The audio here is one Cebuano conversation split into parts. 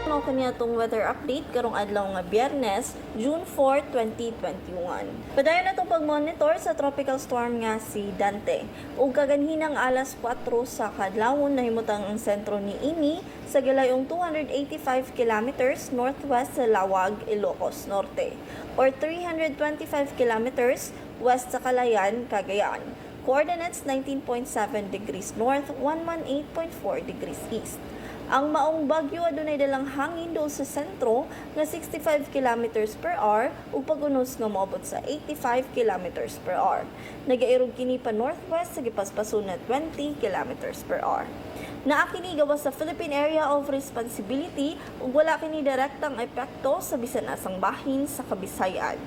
Mao kani atong weather update karong adlaw nga Biyernes, June 4, 2021. Padayon atong pag-monitor sa tropical storm nga si Dante. Ug kaganhinang alas 4 sa kadlawon, nahimutang ang sentro ni ini sa gilayong 285 kilometers northwest sa Laoag, Ilocos Norte or 325 kilometers west sa Calayan, Cagayan. Coordinates 19.7 degrees north, 118.4 degrees east. Ang maong bagyo adunay dalang hangin duol sa sentro nga 65 kilometers per hour ug pag-unos nga moabot sa 85 kilometers per hour. Nagairog kini pa northwest sa gipaspason na 20 kilometers per hour. Naa kini gawas sa Philippine Area of Responsibility ug wala kini direktang epekto sa bisan asang bahin sa Kabisayan.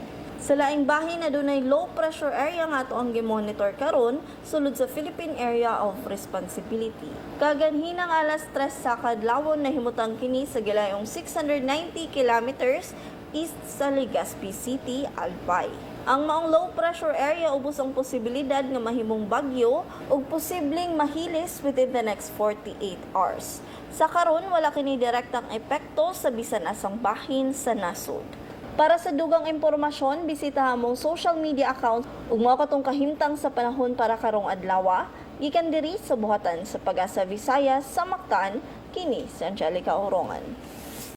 Sa laing bahin, adunay low pressure area nga ato ang gimonitor karon sulod sa Philippine Area of Responsibility. Kaganhinang alas 3 sa kadlawon, nahimutang kini sa gilayong 690 kilometers east sa Legazpi City, Albay. Ang maong low pressure area, ubos ang posibilidad nga mahimong bagyo ug posibleng mahilis within the next 48 hours. Sa karon, wala kini direktang epekto sa bisan asang bahin sa nasod. Para sa dugang impormasyon, bisita among social media account ug mao katong kahimtang sa panahon para karong adlaw. Gikan diri sa buhatan sa Pag-asa Visayas sa Mactan, kini si Angelica Orongan.